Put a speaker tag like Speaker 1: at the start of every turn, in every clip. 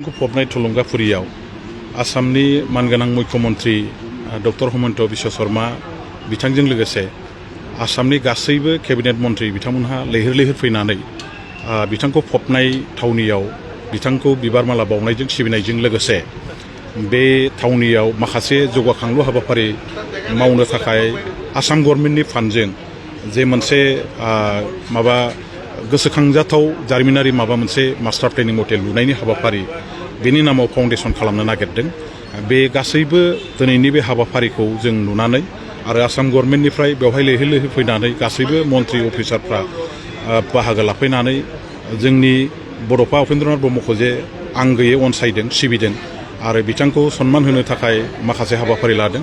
Speaker 1: फबनाय थुलुंगाफुरियाव आसामनि मानगोनां मुख्यमन्त्री डक्टर हिमन्त बिश्व शर्मा बिथांजों लोगोसे आसामनि गासैबो केबिनेट मन्थ्रि बिथांमोनहा लैहोर लैहोर फैनानै बिथांखौ फबनाय थावनियाव बिथांखौ बिबार माला बावनायजों सिबिनायजों लोगोसे बे थावनियाव माखासे जौगाखांलु हाबाफारि मावनो थाखाय आसाम गभर्नमेन्टनि फान्डजों जे मोनसे माबा गोसोखांजाथाव जारिमिनारि माबा मोनसे मास्टार प्लेनिं हटेल लुनायनि हाबाफारि बेनि नामाव फाउन्डेसन खालामनो नागिरदों। बे गासैबो दिनैनि बे हाबाफारिखौ जों नुनानै आरो आसाम गभर्नमेन्टनिफ्राय बेवहाय लैहोर लैहोर फैनानै गासैबो मन्थ्रि अफिसारफ्रा बाहागो लाफैनानै जोंनि बड'फा उपेन्द्रनाथ ब्रह्मखौ जे आंगोयै अनसायदों सिबिदों आरो बिथांखौ सन्मान होनो थाखाय माखासे हाबाफारि लादों।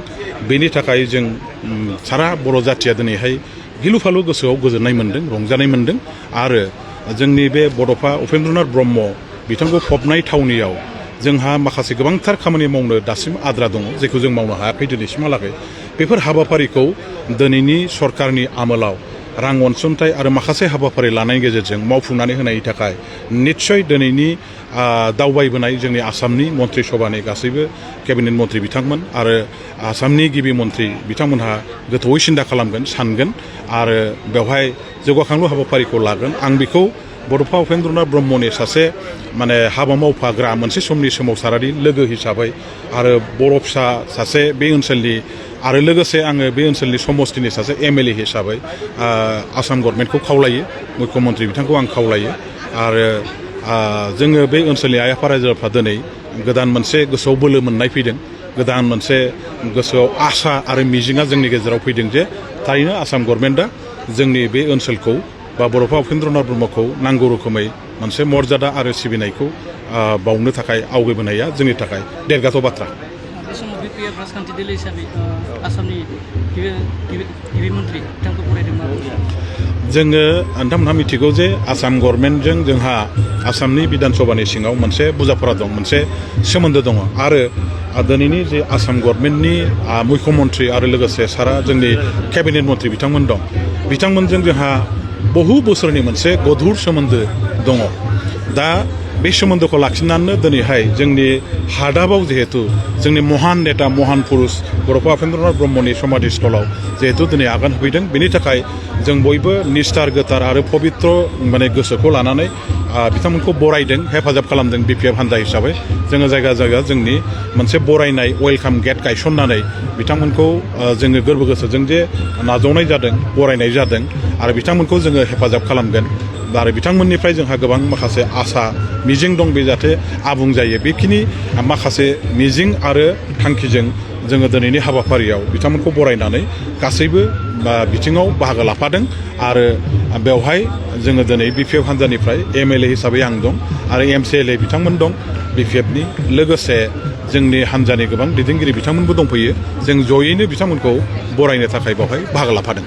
Speaker 1: बेनि थाखाय जों सारा बर' जाथिया दिनैहाय गिलु फालु गोसोआव गोजोननाय मोन्दों, रंजानाय मोन्दों आरो जोंनि बे बड'फा उपेन्द्रनाथ ब्रह्म बिथांखौ फबनाय थावनियाव जोंहा माखासे गोबांथार खामानि मावनो दासिम आद्रा दङ, जेखौ जों मावनो हायाखै दिनैसिमहालागै। बेफोर हाबाफारिखौ दिनैनि सरकारनि आमोलाव रां अनसुंथाइ आरो माखासे हाबाफारि लानायनि गेजेरजों मावफुंनानै होनायनि थाखाय निस्सय दिनैनि दावबायबोनाय जोंनि आसामनि मन्त्रि सभानि गासैबो केबिनेट मन्थ्रि बिथांमोन आरो आसामनि गिबि मन्थ्रि बिथांमोनहा गोथौयै सिन्था खालामगोन, सानगोन आरो बेवहाय जौगाखांलु हाबाफारिखौ लागोन। आं बेखौ बड'फा उपेन्द्रनाथ ब्रह्मनि सासे हाबा मावफाग्रा मोनसे समनि सोमावसारारि लोगो हिसाबै आरो बर' फिसा सासे बे ओनसोलनि आरो लोगोसे आङो बे ओनसोलनि समस्तिनि सासे एमएलए हिसाबै आसाम गभर्नमेन्टखौ खावलायो, मुख्यमन्थ्रि बिथांखौ आं खावलायो आरो जोङो बे ओनसोलनि आइ आफा रायजो राजाफ्रा दिनै गोदान मोनसे गोसोआव बोलो मोननाय फैदों, गोदान मोनसे गोसोआव आसा आरो मिजिंआ जोंनि गेजेराव फैदों जे थारैनो आसाम गभर्नमेन्टआ जोंनि बे ओनसोलखौ बा बड'फा उपेन्द्रनाथ ब्रह्मखौ नांगौ रोखोमै मोनसे मर्यादा आरो सिबिनायखौ बावनो थाखाय आवगायबोनाया जोंनि थाखाय देरगाथाव बाथ्रा। जोङो नोंथांमोनहा मिथिगौ जे आसाम गभर्नमेन्टजों जोंहा आसामनि बिधान सभानि सिङाव मोनसे बुजाफोरा दं, मोनसे सोमोन्दो दङ आरो दिनैनि जे आसाम गभर्नमेन्टनि मुख्यमन्थ्रि आरो लोगोसे सारा जोंनि केबिनेट मन्थ्रि बिथांमोन दं, बिथांमोनजों जोंहा बहु बोसोरनि मोनसे गधुर सोमोन्दो दङ। दा बे सोमोन्दोखौ लाखिनानै दिनैहाय जोंनि हादाबाव जिहेतु जोंनि महान नेता महान पुरुष बड'फा उपेन्द्रनाथ ब्रह्मनि समाधि स्थलाव जिहेतु दिनै आगान होफैदों, बेनि थाखाय जों बयबो निस्थार गोथार आरो पबित्र गोसोखौ लानानै बिथांमोनखौ बरायदों, हेफाजाब खालामदों। बिपिएफ हान्जा हिसाबै जोङो जायगा जायगा जोंनि मोनसे बरायनाय वेलकाम गेट गायसननानै बिथांमोनखौ जोङो गोरबो गोसोजों जे नाजावनाय जादों, बरायनाय जादों आरो बिथांमोनखौ जोङो हेफाजाब खालामगोन आरो बिथांमोननिफ्राय जोंहा गोबां माखासे आसा मिजिं दं, बे जाहाथे आबुं जायो। बेखिनि माखासे मिजिं आरो थांखिजों जोङो दिनैनि हाबाफारियाव बिथांमोनखौ बरायनानै गासैबो बिथिङाव बाहागो लाफादों आरो बेवहाय जोङो दिनै बिपिएफ हान्जानिफ्राय एमएलए हिसाबै आं दं आरो एमसिएलए बिथांमोन दं बिपिएफनि, लोगोसे जोंनि हान्जानि गोबां दैदेनगिरि बिथांमोनबो दंफैयो। जों जयैनो बिथांमोनखौ बरायनो थाखाय बेवहाय बाहागो लाफादों।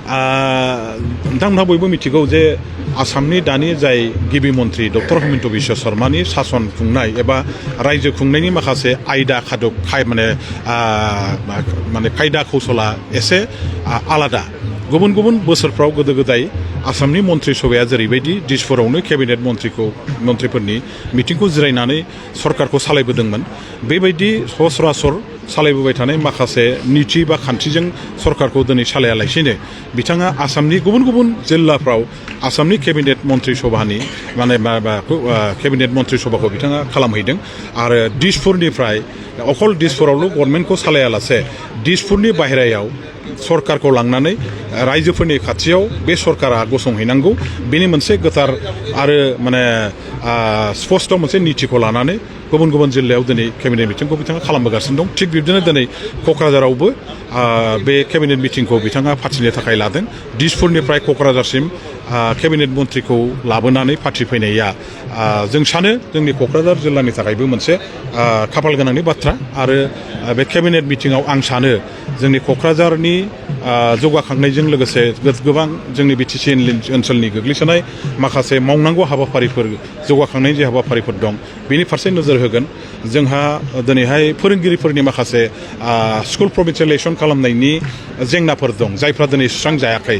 Speaker 1: नोंथांमोनहा बयबो मिथिगौ जे आसामनि दानि जाय गिबि मन्थ्रि डक्टर हिमन्त बिश्व शर्मानि सासन खुंनाय एबा रायजो खुंनायनि माखासे आयदा खादब खायदा कौशला एसे आलादा। गुबुन गुबुन बोसोरफ्राव गोदो गोदाय आसामनि मन्थ्रि सभाया जेरैबायदि दिसपुरावनो केबिनेट मन्थ्रिफोरनि मिटिंखौ जिरायनानै सरकारखौ सालायबोदोंमोन, बेबायदि सरासर सालायबोबाय थानाय माखासे निथि बा खान्थिजों सरकारखौ दिनै सालायालासिनो बिथाङा आसामनि गुबुन गुबुन जिल्लाफ्राव आसामनि केबिनेट मन्थ्रि सभानि केबिनेट मन्थ्रि सभाखौ बिथाङा खालामहैदों आरो दिसपुरनिफ्राय अकल दिसपुरावल' गभर्नमेन्टखौ सालायालासे दिसपुरनि बाहेरायाव सरकारखौ लांनानै रायजोफोरनि खाथियाव बे सरकारा गसंहैनांगौ, बेनि मोनसे गोथार आरो स्पष्ट मोनसे निथिखौ लानानै गुबुन गुबुन जिल्लायाव दिनै केबिनेट मिटिंखौ बिथाङा खालामबोगासिनो दं। थिग बिब्दिनो दिनै क'क्राझारावबो बे केबिनेट मिटिंखौ बिथाङा फाथिनो थाखाय लादों। दिसपुरनिफ्राय क'क्राझारसिम केबिनेट मन्थ्रिखौ लाबोनानै फाथिफैनाया जों सानो जोंनि क'क्राझार जिल्लानि थाखायबो मोनसे खाफाल गोनांनि बाथ्रा आरो बे केबिनेट मिटिंआव आं सानो जोंनि क'क्राझारनि जौगाखांनायजों लोगोसे गोबां जोंनि बिटिसि ओनसोलनि गोग्लैसोनाय माखासे मावनांगौ हाबाफारिफोर, जौगाखांनायनि जे हाबाफारिफोर दं, बेनि फारसे नोजोर नोजोर होगोन जोंहा दिनैहाय फोरोंगिरिफोरनि माखासे स्कुल प्रभिन्सियेलाइजेसन खालामनायनि जेंनाफोर दं जायफ्रा दिनै सुस्रांजायाखै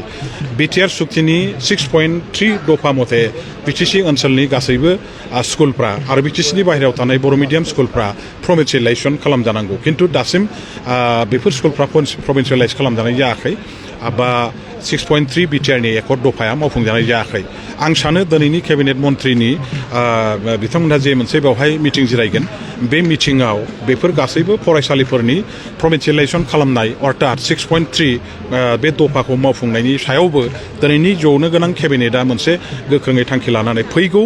Speaker 1: बिटिआर सुक्तिनि 6.3 दफा मथे बिटिसि ओनसोलनि गासैबो स्कुलफ्रा आरो बिटिसिनि बाहेरायाव थानाय बर' मिडियाम स्कुलफ्रा प्रभिन्सियेलाइजेसन खालामजानांगौ खिन्थु दासिम बेफोर स्कुलफ्रा प्रभिन्सियेलाइज खालामजानाय जायाखै बा 6.3 बिटिआरनि एकर्ड दफाया मावफुंजानाय जायाखै आं सानो दिनैनि केबिनेट मन्थ्रिनि बिथांमोनहा जे मोनसे बेवहाय मिटिं जिरायगोन बे मिटिङाव बेफोर गासैबो फरायसालिफोरनि प्रभिन्सियेलाइजेसन खालामनाय अर्थात 6.3 बे दफाखौ मावफुंनायनि सायावबो दिनैनि जौनो गोनां केबिनेटआ मोनसे गोख्रोङै थांखि लानानै फैगौ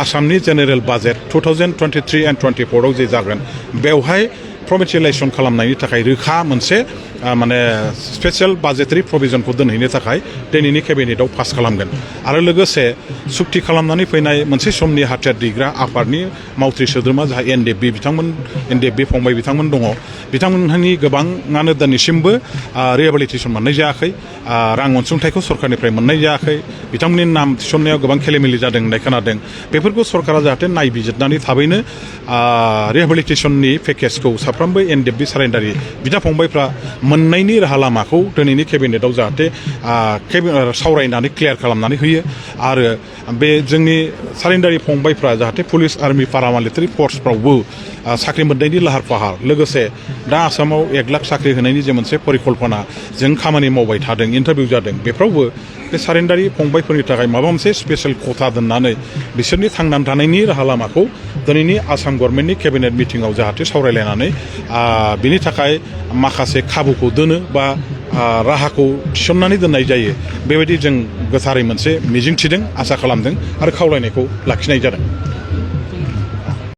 Speaker 1: आसामनि जेनेरेल बाजेट 2023 एन्ड 24 आव जे जागोन बेवहाय प्रभिन्सियेलाइजेसन खालामनायनि थाखाय रोखा मोनसे माने स्पेसियेल बाजेटारि प्रभिजनखौ दोनहैनो थाखाय दिनैनि केबिनेटआव पास खालामगोन आरो लोगोसे सुक्ति खालामनानै फैनाय मोनसे समनि हाथियार दैग्रा आफादनि मावथि सोद्रोमा जाहा एनडिएफबि बिथांमोन एनडिएफबि फंबाय बिथांमोन दङ बिथांमोननि गोबाङानो दिनैसिमबो रिहेबिलिटेसन मोननाय जायाखै रां अनसुंथाइखौ सरकारनिफ्राय मोननाय जायाखै बिथांमोननि नाम थिसननायाव गोबां खेलिमेलि जादों होननाय खोनादों बेफोरखौ सरकारा जाहाथे नायबिजिरनानै थाबैनो रिहेबिलिटेसननि पेकेजखौ साफ्रोमबो एनडिएफबि सारेन्डारि बिदा फंबायफ्रा मोननायनि राहा लामाखौ दिनैनि केबिनेटआव जाहाथे सावरायनानै क्लियार खालामनानै होयो आरो बे जोंनि सारेन्डारि फंबायफ्रा जाहाथे पुलिस आर्मि पारामिलिटारि फर्सफ्रावबो साख्रि मोननायनि लाहार फाहार लोगोसे दा आसामाव 1 लाख साख्रि होनायनि जे मोनसे परिकल्पना जों खामानि मावबाय थादों इन्टारभिउ जादों बेफ्रावबो बे सारेन्डारि फंबायफोरनि थाखाय माबा मोनसे स्पेसियेल खथा दोननानै बिसोरनि थांनानै थानायनि राहा लामाखौ दिनैनि आसाम गभर्नमेन्टनि केबिनेट मिटिङाव जाहाथे सावरायलायनानै बिनि थाखाय माखासे खाबुखौ दोनो बा राहाखौ थिसननानै दोननाय जायो बेबायदि जों गोथारै मोनसे मिजिंथिदों आसा खालामदों आरो खावलायनायखौ लाखिनाय जादों